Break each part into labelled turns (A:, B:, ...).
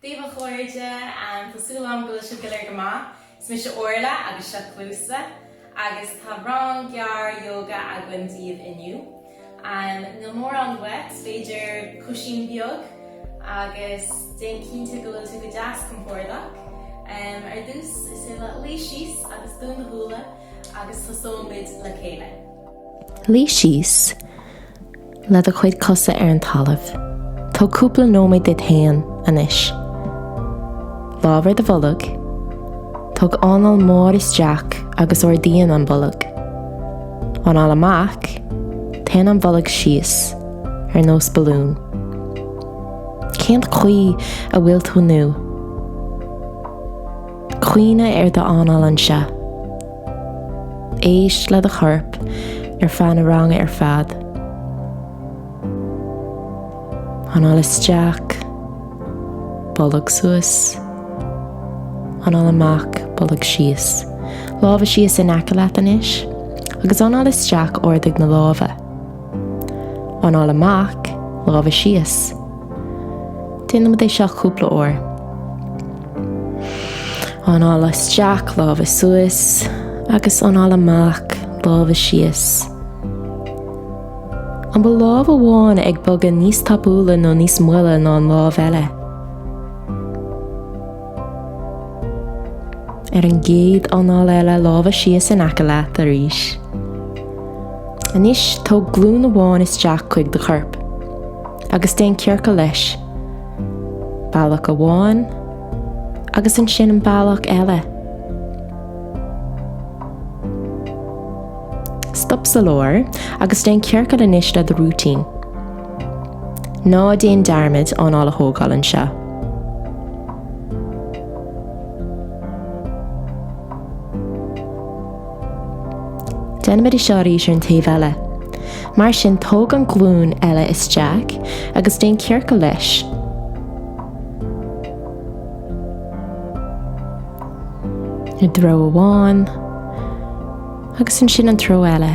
A: Daoibh a chairde, tá súil agam go bhfuil sibh go léir go maith. Is mise Orla agus seo Cluasa agus tá rang gearr yoga againn daoibh inniu. Níl mórán uait, b'fhéidir cúisín beag agus déan cinnte go bhfuil tú go deas compordach. Ar dtús, is féidir leat luí síos agus dún do shúile agus tosóimid le chéile.
B: Luigh síos le do chuid cosa ar an talamh. Tóg cúpla nóiméad duit féin anois. Lámh ar do bholg. Tóg anáil mór isteach agus ardaíonn an bolg. Anáil amach, téann an bolg síos, ar nós balún. Cén chaoi a bhfuil tú inniu? Cuimhnigh ar d'anáil anseo. Éist le do chorp ar feadh na ranga ar fad. Anáil isteach, bolg suas. Anáil amach, bolg síos. Lámha síos in aice leat anois, agus anáil isteach ardaigh na lámha. Anáil amach, lámha síos. Déanaimid é seo cúpla uair. Anáil isteach, lámha suas, agus anáil amach, lámha síos. An bhfuil lámh amháin ag bogadh níos tapúla nó níos moille ná an lámh eile? Ar an gcéad anáil eile, lámha síos in aice leat arís. Anois tóg glúin amháin isteach chuig do chorp agus déan ciorcal leis. Bealach amháin agus ansin an bealach eile. Stop sa lár agus déan ciorcal anois le do rúitín. Ná déan dearmad anáil a thógáil anseo. Déanfaimid é seo arís ar an taobh eile. Mar sin tóg an ghlúin eile isteach agus déan ciorcal leis. I dtreo amháin agus ansin an treo eile.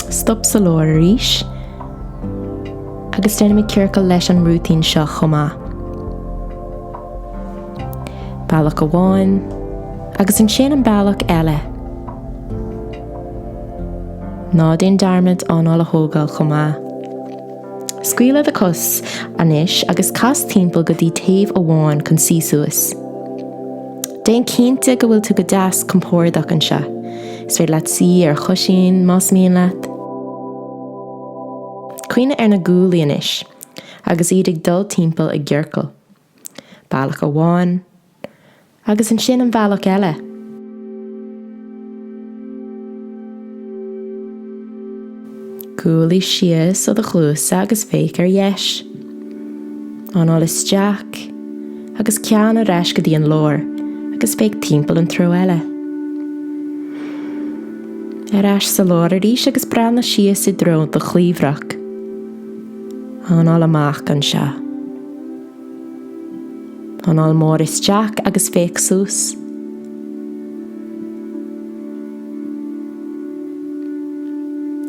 B: Stop sa lár arís agus déanfaimid ciorcal leis an rúitín seo chomh maith. Bealach amháin agus ansin an bealach eile. Ná déan dearmad anáil a thógáil chomh maith. Scaoil le do chos anois agus cas timpeall go dtí taobh amháin chun suí suas. Déan cinnte go bhfuil tú go deas compordach anseo. Is féidir leat suí ar chúisín más mian leat. Cuimhnigh ar na guaillí anois agus iad ag dul timpeall i gciorcal. Bealach amháin agus ansin an bealach eile. Guaillí síos ó do chluasa agus féach ar dheis. Anáil isteach agus ceann ar ais go dtí an lár agus féach timpeall an treo eile. Ar ais sa lár arís agus breathnaigh síos i dtreo do chliabhrach. Anáil amach anseo. Anáil mór isteach agus féach suas.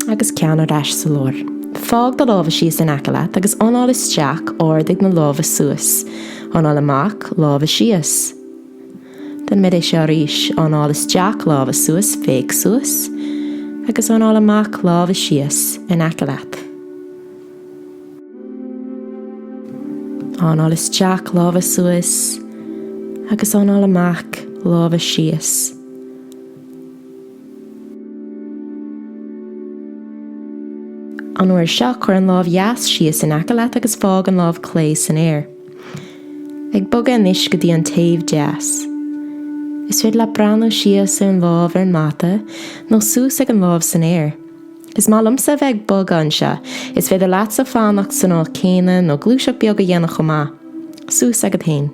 B: Agus ceann ar ais sa lár. Fág do lámha síos in aice leat agus anáil isteach, ardaigh na lámha suas. Anáil amach, lámha síos. Déanfaimid é seo arís. Anáil isteach, lámha suas, féach suas. Agus anáil amach, lámha síos in aice leat. Anáil isteach, lámha suas, agus anáil amach, lámha síos. An uair seo, cuir an lámh dheas síos in aice leat agus fág an lámh clé san aer. Ag bogadh anois go dtí an taobh deas. Is féidir leat breathnú síos ar an lámh ar an mata nó suas ag an lámh san aer. Is maith liomsa a bheith ag bogadh anseo. Is féidir leatsa fanacht san áit céanna nó gluaiseacht beag a dhéanamh chomh maith. Suas agat féin.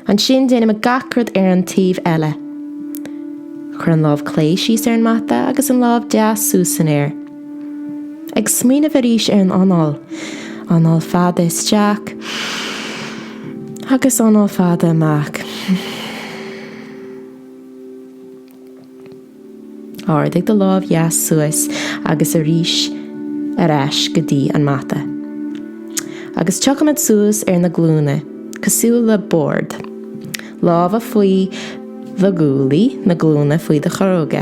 B: Ansin déanaimid gach rud ar an taobh eile. Cuir an lámh clé síos ar an mata agus an lámh deas suas san aer. Ag smaoineamh arís ar an anáil. Anáil fada isteach agus anáil fada amach. Ardaigh do lámh dheas suas. Agus arís ar ais go dtí an mata. Agus tiocfaimid suas ar na glúine, cosúil le bord. Lámha faoi do ghuaillí, na glúine faoi do chorróga.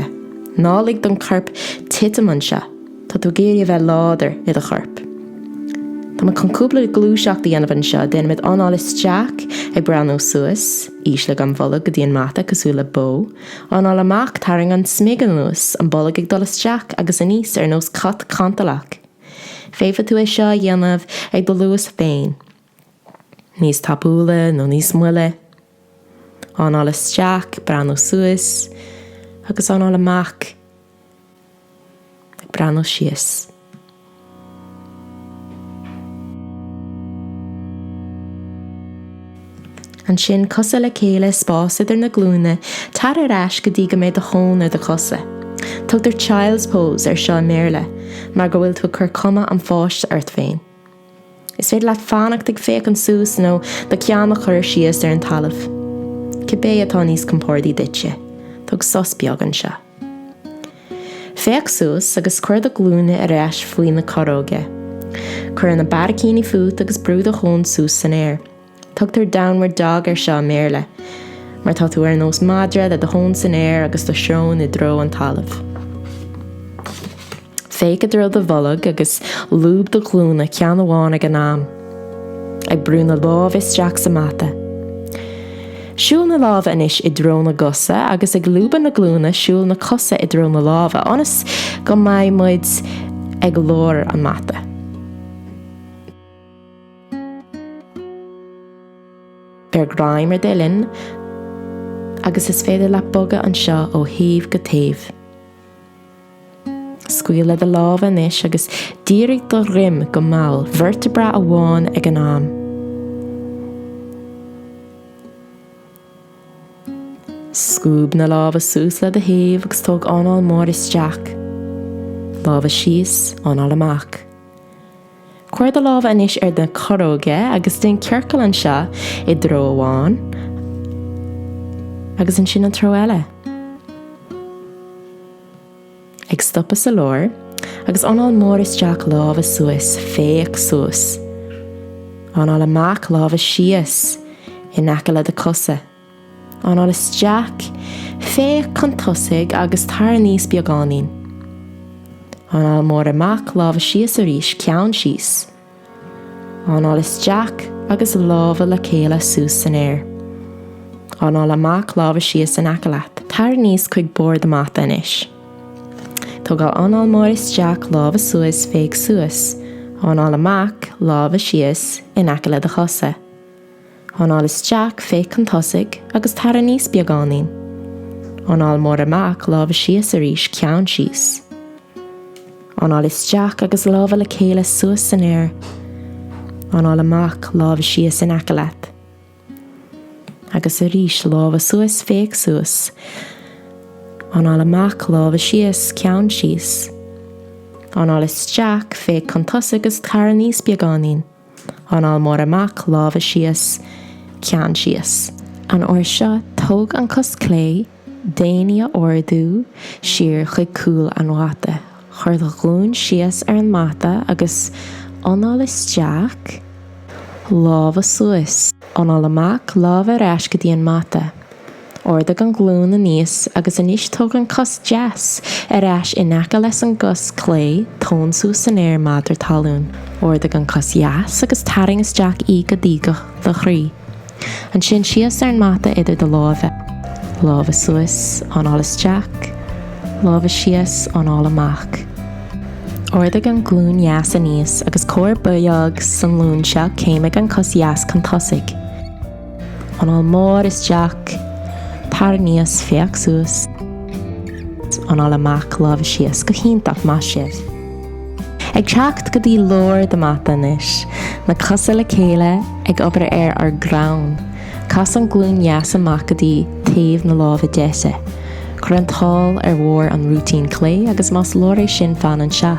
B: Ná lig don corp titim anseo. Tá tú ag iarraidh a bheith láidir i do chorp. Tá muid chun cúpla gluaiseacht a dhéanamh anseo. Déanaimid anáil isteach ag breathnú suas, ísligh an bholg go dtí an mata cosúil le bó. Anáil amach, tarraing an smig anuas, an bolg ag dul isteach agus aníos ar nós cat cantalach. Féadfaidh tú é seo a dhéanamh ag do luas féin. Níos tapúla nó níos moille. Anáil isteach, breathnú suas, agus anáil amach. Ag breathnú síos. Ansin, cosa le chéile, spás idir na glúine, tar ar ais go dtí go mbeidh do thóin ar do chosa. Tugtar child's pose ar seo i mBéarla, mar go bhfuil tú ag cur cuma an pháiste ort féin. Is féidir leat fanacht ag féachaint suas nó do cheann a chur síos ar an talamh. Cibé atá níos compordaí duitse, tóg sos beag anseo. Féach suas agus cuir do ghlúine ar ais faoi na corróga. Cuir na barraicíní fút agus brú do thóin suas san aer. Tugtar downward dog air seo i mBéarla, mar tá tú ar nós madra le do thóin san aer agus do shrón i dtreo an talaimh. Féach i dtreo do bholg agus lúb do ghlúine ceann amháin ag an am, ag brú na lámha isteach sa mata. Siúil na lámha anois i dtreo na gcosa agus ag lúbadh na glúine siúil na cosa i dtreo na lámha ionas go mbeidh muid ag lár an mata. Beir greim ar d'uillinn agus is féidir leat bogadh anseo ó thaobh go taobh. Scaoil le do lámha anois agus dírigh do dhroim go mall, vertebra amháin ag an am. Scuab na lámha suas le do thaobh agus tóg anáil mór isteach. Lámha síos, anáil amach. Cuir do lámha anois ar na corróga agus déan ciorcal anseo i dtreo amháin agus ansin an treo eile. Ag stopadh sa lár agus anáil mór isteach lámha suas, féach suas. Anáil amach lámha síos in aice le do cosa. Anáil isteach, féach chun tosaigh agus tar aníos beagáinín. Anáil mór amach, lámha síos arís, ceann síos. Anáil isteach agus lámha le chéile suas san aer. Anáil amach, lámha síos in aice leat. Tar aníos chuig bord an mata anois. Tógáil anáil mór isteach, lámha suas, féach suas. Anáil amach, lámha síos in aice le do chosa. Anáil isteach, féach chun tosaigh agus tar aníos beagáinín. Anáil mór amach, lámha síos arís, ceann síos. Anáil isteach agus lámha le chéile suas san aer. Anáil amach, lámha síos in aice leat. Agus arís, lámha suas, féach suas. Anáil amach, lámha síos, ceann síos. Anáil isteach, féach chun tosaigh agus tar aníos beagáinín. Anáil mór amach, lámha síos, ceann síos. An uair seo, tóg an cos clé, déan í a ardú siar chuig cúl an mhata. Cuir do ghlúin síos ar an mata agus anáil isteach, lámha suas. Anáil amach, lámha ar ais go dtí an mata. Ardaigh an ghlúin aníos agus anois tóg an cos deas ar ais in aice leis an gcos clé, tóin suas san aer, madra talún. Ardaigh an cos dheas agus tarraing isteach í go dtí do chroí. Ansin síos ar an mata idir do lámha. Lámha suas, anáil isteach, lámha síos, anáil amach. Ardaigh an ghlúin dheas aníos agus cóir beag sa nglúin seo, céimigh an cos dheas chun tosaigh. Anáil mór isteach, tar aníos, féach suas, anáil amach, lámha síos. Go hiontach, maith sibh. Ag teacht go dtí lár do mata anois, na cosa le chéile ag obair ar ár gcrann. Cas an ghlúin dheas amach go dtí taobh na láimhe deise. Cuir an tsáil ar bharr an rúitín clé agus más leor é sin fan anseo.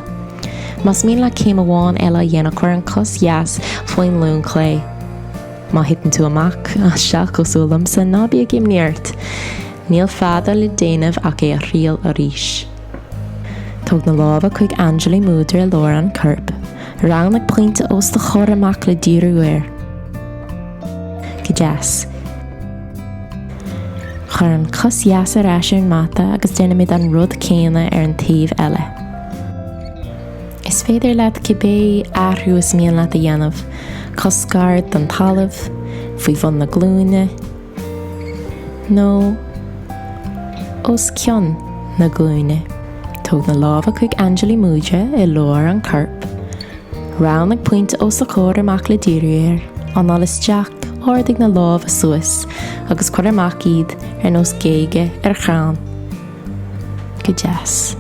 B: Más mian leat céim amháin eile a dhéanamh cuir an cos dheas faoin nglúin chlé. Má thiteann tú amach as seo cosúil liomsa, ná bíodh imní ort. Níl fada le déanamh ach é a thriail arís. Tóg na lámha chuig Anjali Mudra i lár an choirp. Roghnaigh pointe os do chomhair amach le díriú air. Go deas. Cuir an chos dheas ar ais ar an mata agus déanfaimid an rud céanna ar an taobh eile. Is féidir leat cibé athrú is mian leat a dhéanamh, cos gar don talamh, faoi bhun na glúine, nó os cionn na glúine. Tóg na lámha chuig Anjali Mudra i lár an choirp. Roghnaigh pointe os do chomhair amach le díriú air, anáil isteach, ardaigh na lámha suas agus cuir amach iad ar nós géige ar chrann. Go deas.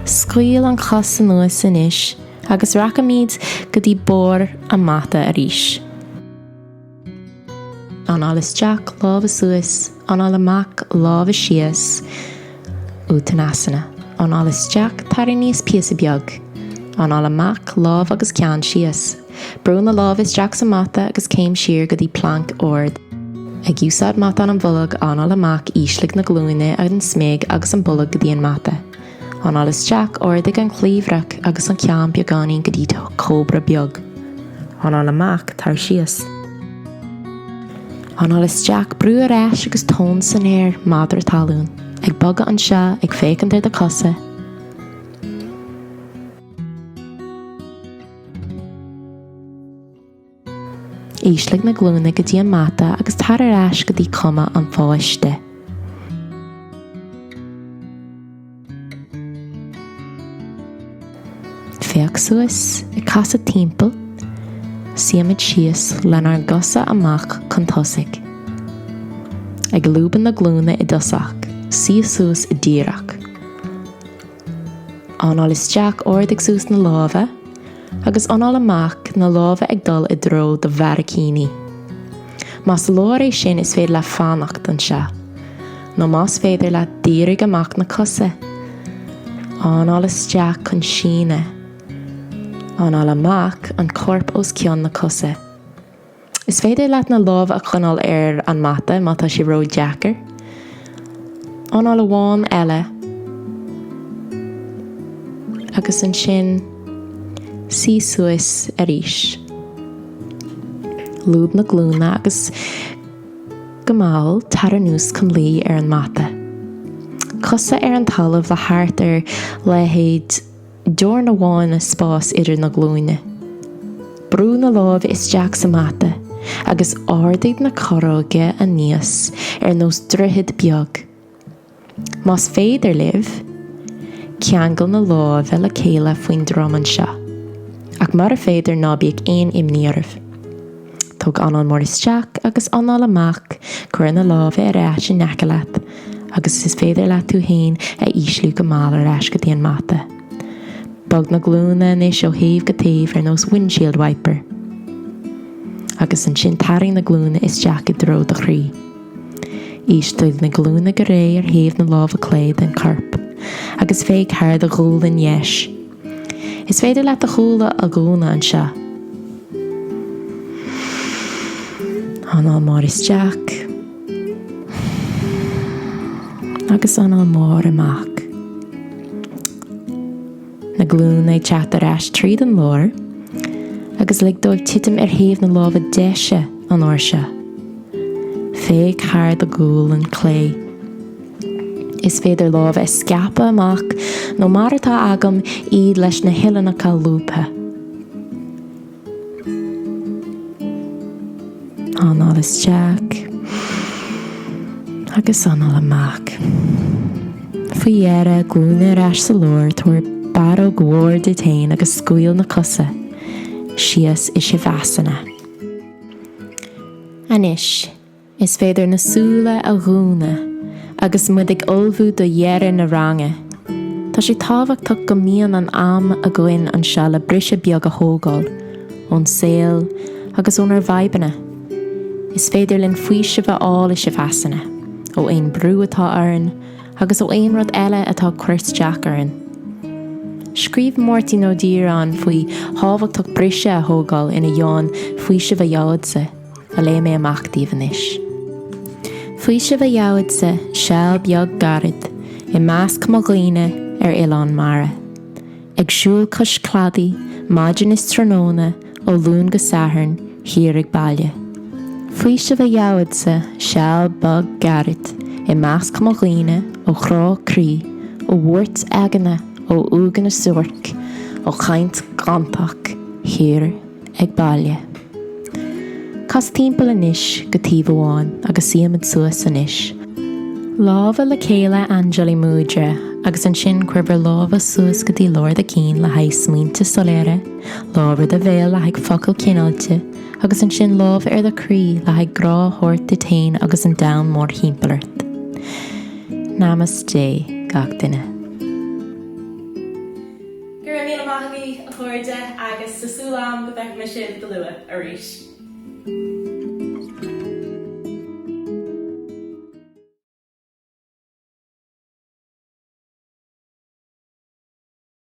B: Scaoil an chos anuas anois agus rachaimid go dtí barr an mata arís. Anáil isteach, lámha suas, anáil amach, lámha síos, Uttanasana. Anáil isteach, tar aníos píosa beag. Anáil amach, lámh agus ceann síos. Brú na lámha isteach sa mata agus céim siar go dtí planc ard. Ag úsáid matán an bhoilg, anáil amach, ísligh na glúine, an smig agus an bolg go dtí an mata. Anáil isteach, ardaigh an chliabhrach agus an ceann beagáinín go dtí cóbra beag. Anáil amach, tar síos. Anáil isteach, brú ar ais agus tóin san aer, madra talún. Ag bogadh anseo, ag féachaint ar do chosa. Ísligh na glúine go dtí an mata agus tar ar ais go dtí cuma an pháiste. Féach suas, ag casadh timpeall, suímid síos lenár gcosa amach chun tosaigh. Ag lúbadh na glúine i dtosach, suí suas díreach. Anáil isteach, ardaigh suas na lámha, agus anáil amach, na lámha ag dul i dtreo do bharraicíní. Más leor é sin is féidir leat fanacht anseo. Nó más féidir leat dírigh amach na cosa. Anáil isteach chun síneadh. Anáil amach, an corp os cionn na cosa. Is féidir leat na lámha a choinneáil ar an mata má tá sé ró-deacair. Anáil amháin eile agus ansin suí suas arís. Lúb na glúine agus go mall tar anuas chun luí ar an mata. Cosa ar an talamh le thart ar leithéid Dorn amháin spás idir na glúine. Brú na lámha isteach sa mata agus ardaigh na corróga aníos ar nós droichead beag. Más féidir libh, ceangail na lámha le chéile faoin droim anseo. Ach mura féidir ná bíodh aon imní oraibh. Tóg anáil mór isteach agus anáil amach, cuir na lámha ar ais in aice leat agus is féidir leat tú féin a ísliú go mall ar ais go dtí an mata. Bog na glúine anois ó thaobh go taobh ar nós windshield wiper. Agus ansin tarraing na glúine isteach i dtreo do chroí. Ísligh na glúine go réidh ar thaobh na láimhe clé den chorp agus féach thar do ghualainn dheis. Is féidir leat do shúile a dhúnadh anseo. Anáil mór isteach. Agus anáil mór amach. Na glúine ag teacht ar ais tríd an lár agus lig dóibh titim ar thaobh na láimhe deise an uair seo. Féach thar do ghualainn clé. Is féidir lámha a scaipeadh amach nó mar atá agam, iad leis na huillinneacha lúbtha. Anáil isteach agus anáil amach. Faoi dheireadh, glúine ar ais sa lár, tabhair barróg mhór duit féin agus scaoil na cosa síos i Shavasana. Anois, Is féidir na súile a dhúnadh agus muid ag ullmhú do dheireadh na ranga. Tá sé tábhachtach go mbíonn an am againn anseo le briseadh beag a thógáil ón saol agus ónár bhfadhbanna. Is féidir linn faoiseamh a fháil i Shavasana ó aon brú atá orainn agus ó aon rud eile atá ag cur isteach orainn. Scríobh Máirtín Ó Direáin faoi thábhachtach briseadh a thógáil ina dhán 'Faoiseamh a Gheobhadsa'. a léifidh mé amach daoibh anois. Faoiseamh a gheobhadsa, seal beag gairid. I measc mo dhaoine ar oileán mara. Ag siúl cois cladaigh maidin is tráthnóna ó Luan go Satharn thiar ag baile. Faoiseamh a gheobhadsa seal beag gairid i measc mo dhaoine ó chrá croí, ó bhuairt aigne, ó uaigneas duairc, ó chaint ghantach thiar ag baile. Cas timpeall anois go taobh amháin agus suímid suas anois. Lámha le chéile Anjali Mudra agus ansin cuir bhur lámha suas go dtí lár do cinn le haghaidh smaointe soiléire, lámh ar do bhéal le haghaidh focail cineáilte agus ansin lámh ar do chroí le haghaidh grá a thabhairt duit féin agus an domhan mórthimpeall ort. Namaste gach duine.
A: Go raibh míle maith agaibh, a chairde, agus tá súil agam go bhfeicfidh mé sibh go luath arís.